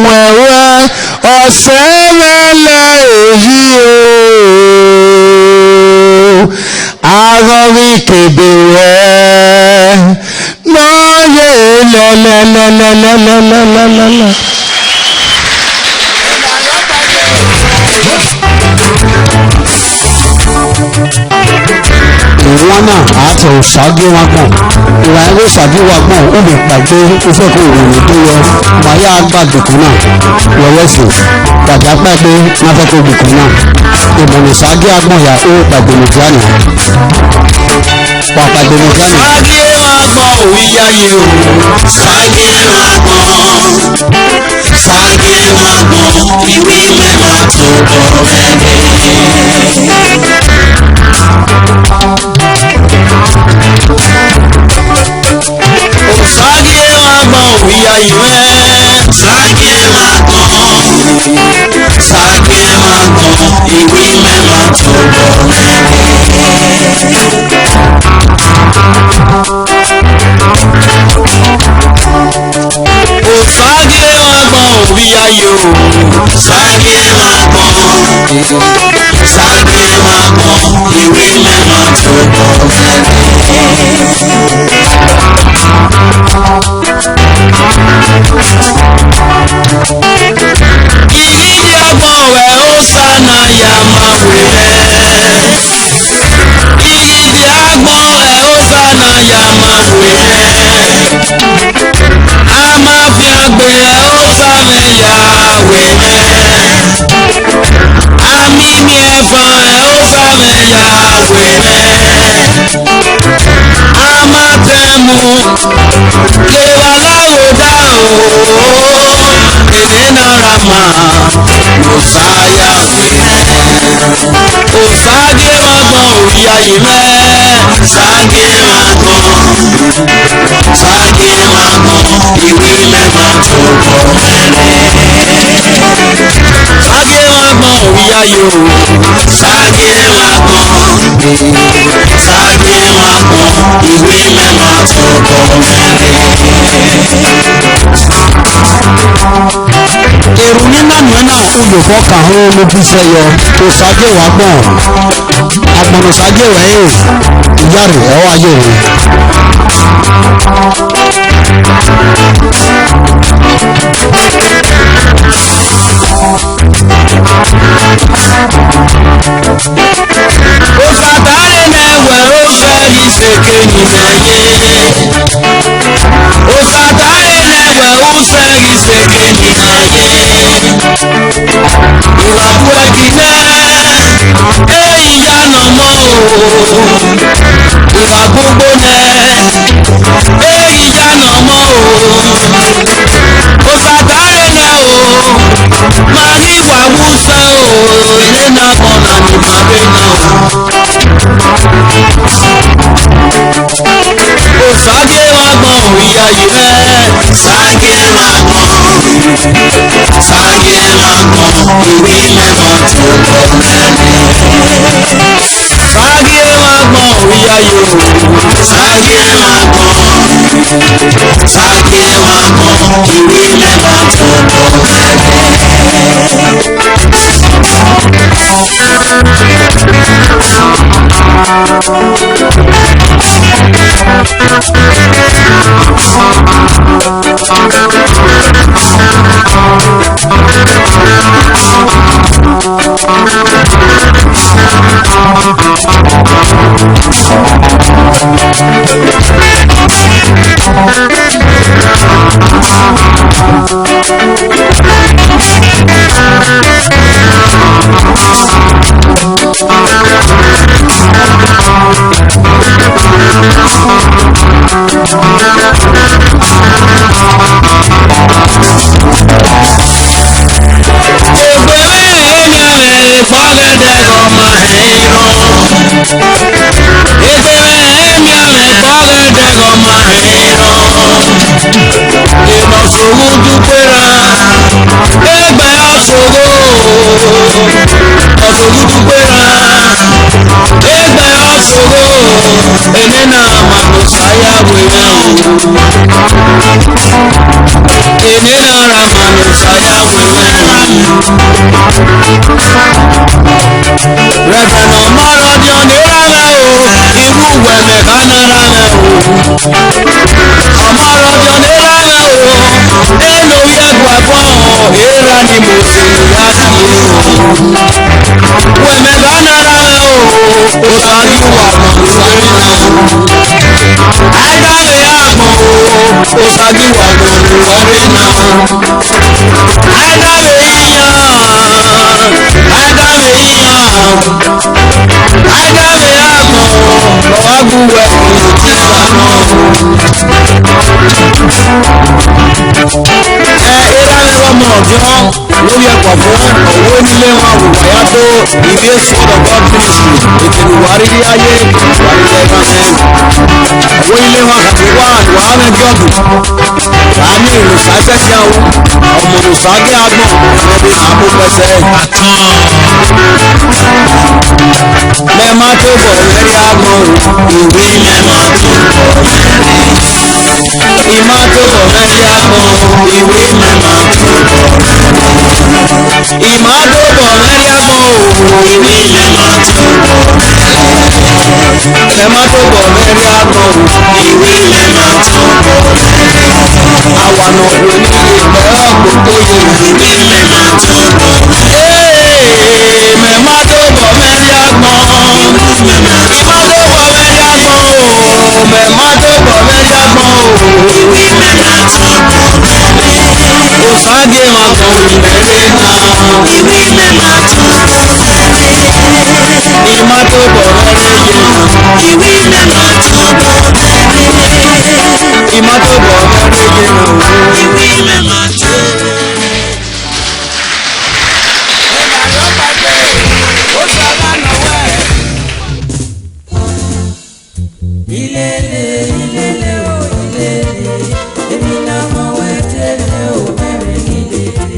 mu ẹre, ọsẹ mwẹ lẹ eyi o, aghọghi kebe wẹ nọ ye lẹlẹlẹlẹlẹlẹlẹlẹ. Iran na a tọ Osagie wa gbọn. Iran ẹghe Osagie wa gbọn, u vbe kpaegbe, u fẹ ko ru ne do yọ. Ma ya gba gbekun na. Wẹ wẹ fo, wa dia kpaegbe, na fẹ ko gbekun na. Emọ ne Osagie agbọn ya, u vbe kpaegbe ne dia nia. Wa kpaegbe ne dia nia. Agbọn ovbi iyayi o. Sagie agbọn, sagie agbọn, iwinna ma tobọ mwẹ rre. Sagie agbọn ovbi iyayi mwẹ. Sagie agbọn, sagie agbọn, iwinna ma tobọ mwẹ rre. Sagie agbọn ovbi iyayi o. Sagie agbọn, sagie agbọn, iwinna ma tobọ mwẹ rre. Ighidi agbọn wẹ Hosanna ya ma wẹ. Ighidi agbọn wẹ Hosanna ya ma wẹ. A ma fiangbe, ẹ Hosanna ya wẹ. A mimi ẹfan, ẹ Hosanna ya wẹ. A ma tẹn mu, kevbe alaghodaro, enena ra ma, Mẹsaia wẹ. Sagie agbọn ovbi iyayi mwẹ. Sagie agbọn, sagie agbọn, iwinna ma tobọ mwẹ rre. Sagie agbọn ovbi iyayi o. Sagie agbọn, sagie agbọn, iwinna ma tobọ mwẹ rre. Erhunmwu ne I na nuẹn na, uyobọ ka họn ne u gbe isẹ yọ, Sagie agbọn. Agbọn ne Sagie ẹre, iyare ọ wa ye mwẹ. Osa ta re nẹ wẹ usẹ ghi sẹ eke ni mẹ ye. Osa ta re nẹ wẹ usẹ ghi sẹ eke ni mẹ ye. Evba bu ẹki nẹ, ehi ya nọ mọ o. Evba gbogbo nẹ, ehi ya nọ mọ o. Osa ta re nẹ o, ma ghi wa wu sẹ o, ene na bọ na ni ma be na o. Sagie agbọn, iyayi mwẹ. Sagie agbọn, sagie agbọn, iwinna ma tobọ mwẹ rre. Sagie agbọn, iyayi o. Sagie agbọn, sagie agbọn, iwinna ma tobọ mwẹ rre. Egbe mwẹ, emianmwẹ vbe ọghe ẹdẹghẹ ọ ma hẹn rrọọ. Egbe mwẹ, emianmwẹ vbe ọghe ẹdẹghẹ ọ ma hẹn rrọọ. Emwi ne ọ soghu dugbe ra, egbe ọ sogho. Ọ soghu dugbe ra, egbe ọ sogho. Enena ma ne Osa ya wẹ mwẹ o. Enena ra ma ne Osa ya wẹ mwẹ. Rẹvẹrẹnd Ọmọrọdiọn ne erha mwẹ o, I wu wẹ mẹ gha na erha mwẹ o. Ọmọrọdiọn ne erha mwẹ o, ene ovbi ẹguagbọn, erha ni Mosis ya tie o. Wẹ mẹ gha na erha mwẹ o, Osa ghi wa agbọn vbe uwa rre na. A i da vbe agbọn o, Osa ghi wa agbọn vbe uwa rre na. A i da vbe iran, a i da vbe iran, a i da vbe agbọn, ọ wa gu wẹ, Osa nọ. Ovbi ẹkua vuọn, ọvbo eni Ilemwa vbe uwa ya do ivbi Sword of God Ministry, ekene uwa rhirhi a ye, uwa rhirhi a ye. Ọvbo eni Ilemwa khama uwa, uwa mwẹ Job. Ani ne Osa sẹtin ru, ọmọ ne Osa gie agbọn, ẹmwẹ vbe na mu kpẹsẹ. Mẹ ma tobọ mwẹ rrie agbọn o, iwẹ mẹ ma tobọ mwẹ rrie. I ma tobọ mwẹ rrie agbọn o, iwẹ mẹ ma tobọ mwẹ rrie. I ma tobọ mwẹ rrie agbọn o, iwẹ mẹ ma tobọ mwẹ rrie. Mẹ ma tobọ mwẹ rrie agbọn o, iwẹ mẹ ma tobọ mwẹ rrie. Awa ne ọ khuo ni ye mẹ ọkpokpo ye. Ee, mẹ ma tobọ mwẹ rrie agbọn. I ma tobọ mwẹ rrie agbọn o, mẹ ma tobọ mwẹ rrie agbọn o. Osa gie mwẹ agbọn, imẹ rre na. I ma tobọ mwẹ rrie ye. I ma tobọ mwẹ rrie ye o. Ilele, ilele o, ilele, emwi ne ọ mọ wẹ te mwẹ o, mwẹ mwẹ ilele.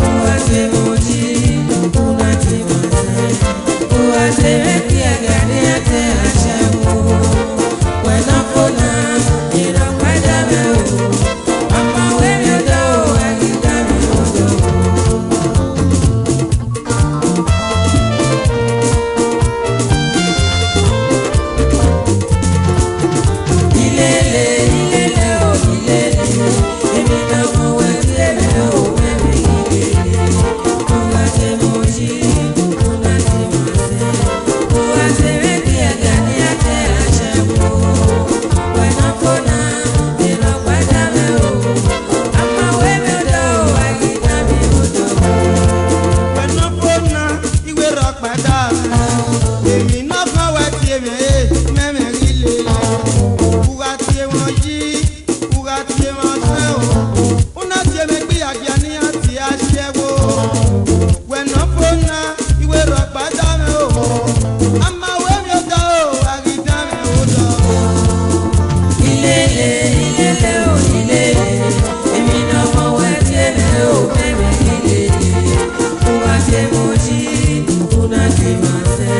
Uwa te mwẹ oyi, una te mwẹ asẹ, uwa te mwẹ ẹkiẹga ne iran te asaẹmwẹ. Wẹ ne ọ fo na, erha ọkpa da mwẹ o, a ma wẹ emwi odọ o, a ghi da mwẹ odọ o. Wẹ ne ọ fo na, iwẹ rhọkpa da mwẹ, emwi ne ọ khan wẹ tie mwẹ, mẹ mwẹ ghi lele. U gha tie mwẹ oyi, u gha tie mwẹ ọsẹ o, u na tie mwẹ egbe iyagia ne iran tie asaẹmwẹ. Wẹ ne ọ fo na, iwẹ rhọkpa da mwẹ o, a ma wẹ emwi odọ o, a ghi da mwẹ odọ. Ilele, ilele o, ilele, emwi ne ọ mọ wẹ tie mwẹ o, mwẹ mwẹ ilele. Uwa te mwẹ oyi, una te mwẹ asẹ,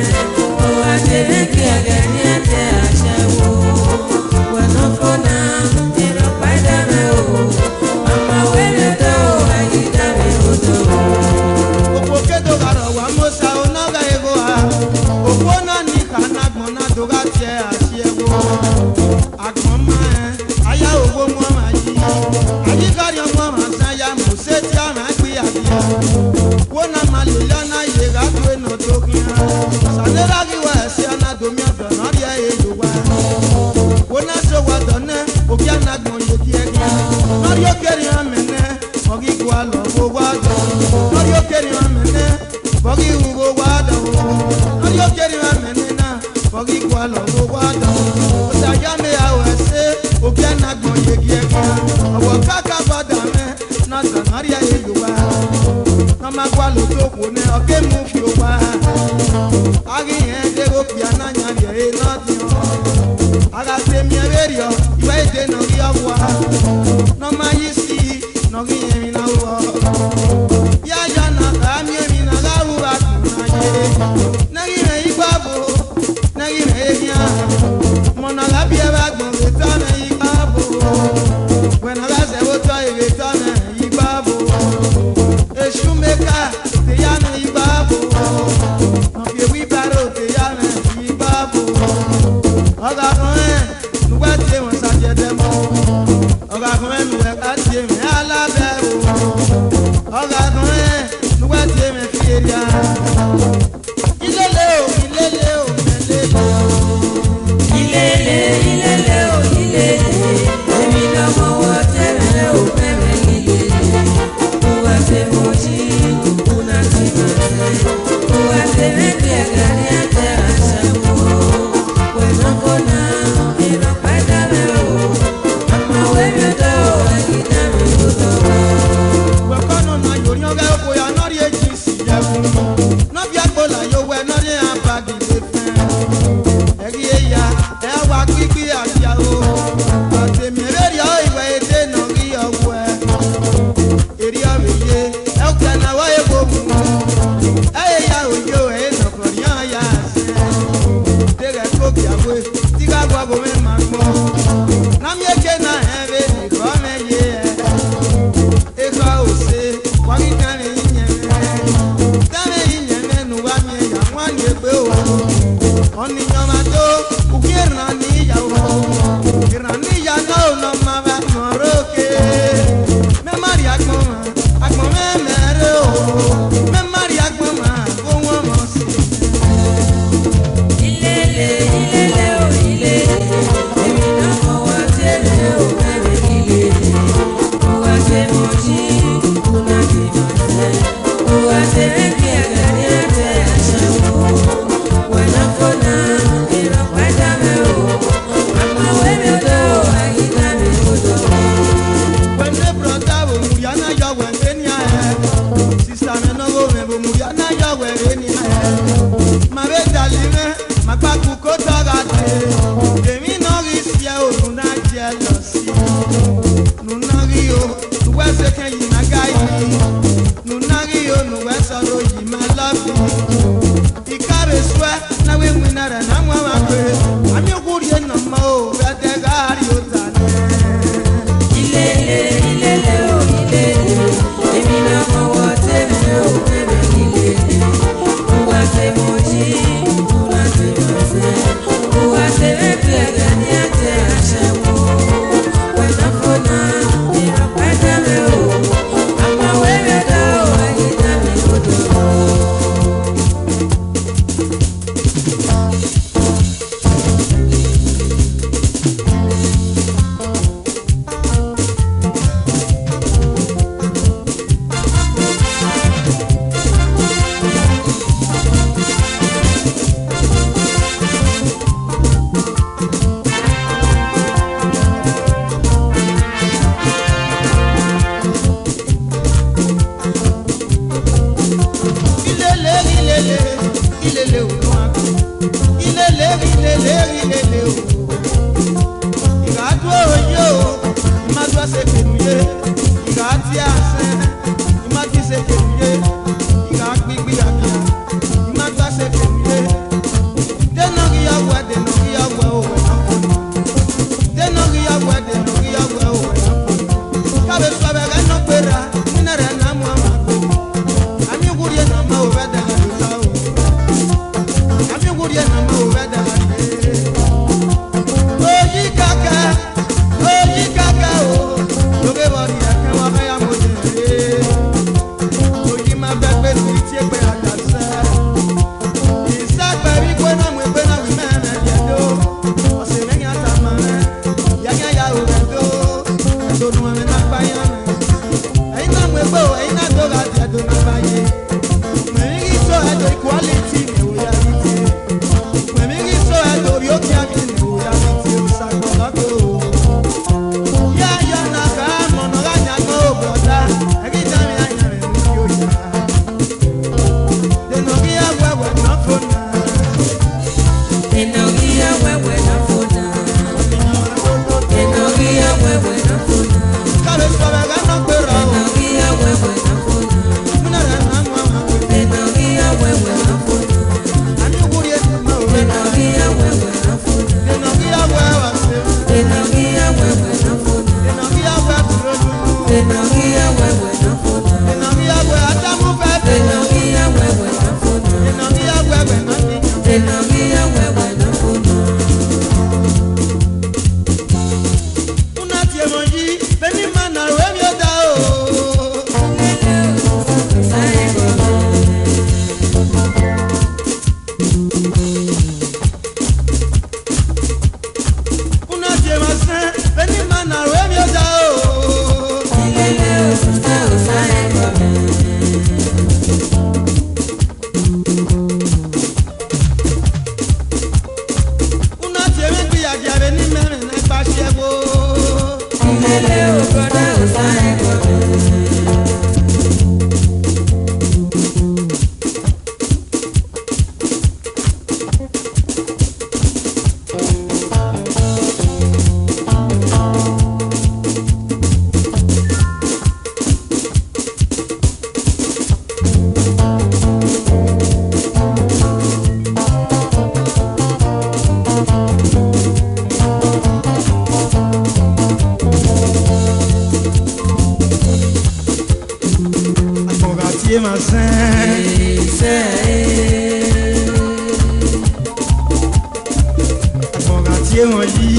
uwa te mwẹ ẹkiẹga ne iran te asaẹmwẹ. Wẹ ne ọ fo na, erha ọkpa da mwẹ o, a ma wẹ emwi odọ o, a ghi da mwẹ odọ. Okhuo ke do gha rhọ wa Mosa, ọ na gha ghe igho a, okhuo na ni kha ne agbọn na do gha tie asaẹmwẹ. Agbọn ma rẹn, a ya owọ mu ọmwa yi, a yi gha rhiọn mu ọmwa zan ya mu sẹ tie ọmwa gbe iyagia. Wo na ma lele ọna ye gha due ne ọ do khian. Sẹ ne erha ghi wa ẹse, a na do miẹn ọdọ ne ọ rhie ẹre ye owa. Wo na sẹ owa dọ nẹ, ovbi a na gbọn ye giẹgiẹ. Ne ọ rhie okerhiọn amẹ nẹ, ọ ghi gualọ vbe owa dọ. Ne ọ rhie okerhiọn amẹ nẹ, vbe ọ ghi ru vbe owa dọ. Ne ọ rhie okerhiọn amẹ nena, vbe ọ ghi gualọ vbe owa dọ. Osa ya mẹ ra ru ẹse, ovbi a na gbọn ye giẹgiẹ. Ọvbokhan kakabọ da mwẹ, ne a zẹ ne a rhie ẹre ye owa. Ne ọ ma gualọ otọ okhuo nẹ, ọ ke mu fi owa. A ghi rẹn deghẹ okpia na yan rhie ẹre ne ọ diọn. A gha sẹ miẹn vberriọ, I wẹ dee ne ọ ghi ọvbua. Ne ọ ma ye isi, ne ọ ghi rẹn emwi ne a ru ọ. Ya ya na kha miẹn emwi ne a gha ru vbe agbọn na ye. Ne ghi mwẹ igbavo, ne ghi mwẹ eghian. Mọ ne a gha biẹ vbe agbọn vbe tọ mwẹ igbavo. Wẹ ne a gha zẹ vbe otọ vbe tọ mwẹ igbavo. Esu mẹ ka te ya mwẹ igbavo. Ọ fi wheelbarrow te ya mwẹ igbavo. Ọ gha rhọnrẹn ne uwa tie mwẹ Osa tie ẹdẹ mọ. Ọ gha rhọnrẹn ne uwa tie mwẹ Alabẹ o. Ọ gha rhọnrẹn ne uwa tie mwẹ Fieria. Ilele o, ilele o, ilele. Ilele, ilele o, ilele. Emwi ne ọ mọ wẹ te mwẹ o, mwẹ mwẹ ilele. Uwa te mwẹ oyi, una te mwẹ asẹ. Uwa te mwẹ ẹkiẹga ne iran te asaẹmwẹ. Wẹ ne ọ fo na, Eghi lele, eghi lele o. I gha du oyo, I ma du ẹse kevbe ye. I gha tie asẹ, I ma du ẹse kevbe ye. I gha gbe igbi gha dia, I ma du ẹse kevbe ye. De ne ọ ghi ya wẹ, de ne ọ ghi ya wẹ, owẹ na fo na. De ne ọ ghi ya wẹ, de ne ọ ghi ya wẹ, owẹ na fo na. Ka vbe sẹ vbe ẹghẹ ne ọ gberra, ne ẹrẹ na mu ọmwa gbe. Amẹ ughurhie ne ọ ma ru vbe ẹdẹ gha do ta o. Amẹ ughurhie ne ọ ma ru vbe ẹdẹ gha dee. Oyi kaka, oyi kaka o. Loghe vbe ọ rhie ẹkẹn wa ghẹ ya mu odẹ rre. Oyi ma bẹgbe ne u rhie tie egbe a da sẹ. Isẹ kpẹvbe igue na mu egbe na ru imẹ mwẹ rhie do. Ọse mwẹ khian tama mwẹ, ya khian ya ru vbe do. Ẹdo ne uwẹ mwẹ na gba yan mwẹ. Ẹi na mu egbe o, ẹi na do gha dia ẹdo na gba ye. Mẹ vbe ghi so ẹdo equality, mẹ wo ya rhie tie. Mẹ vbe ghi so ẹdo rhie okia mẹ, mẹ wo ya rhie tie. Osagbọn gha do. Ya ya na gha mọ ne ọ gha yan gbọn o brother. Ẹghi danmwẹ a yan mwẹ ne u fi oya. De ne ọ ghi ya wẹ, wẹ ne ọ fo na. De ne ọ ghi ya wẹ, wẹ ne ọ fo na. De ne ọ ghi ya wẹ, wẹ ne ọ fo na. Ka vbe sẹ vbe ẹghẹ ne ọ gberra o. De ne ọ ghi ya wẹ, wẹ ne ọ fo na. Mu ne ẹrẹ na mu ọmwa gbe. De ne ọ ghi ya wẹ, wẹ ne ọ fo na. Amẹ ughurhie ne ọ ma ru vbe ẹdẹ gha dee. De ne ọ ghi ya wẹ, wẹ ne ọ fo na. De ne ọ ghi ya wẹ, wẹ ne ọ fo na. De ne ọ ghi ya wẹ, wẹ ne ọ fo na. De ne ọ ghi ya wẹ, wẹ ne ọ fo na. De ne ọ ghi ya wẹ, Adamu vẹ ẹdẹ. De ne ọ ghi ya wẹ, wẹ ne ọ fo na. De ne ọ ghi ya wẹ, wẹ ne ọ fo na. De ne ọ ghi ya wẹ, wẹ ne ọ fo na. U na tie emọ yi, vbene ima na ru emwi odaro. U na tie emwa sẹ, vbene ima na ru emwi odaro. U na tie mwẹ gbe iyadia vbene imẹ mwẹ na gba si ẹvbo. Agbọn gha tie emwa sẹ. Agbọn gha tie emwa yi.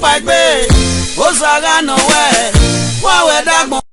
kpaegbe, Osa gha nọ wẹ, wa wẹ dagbọn.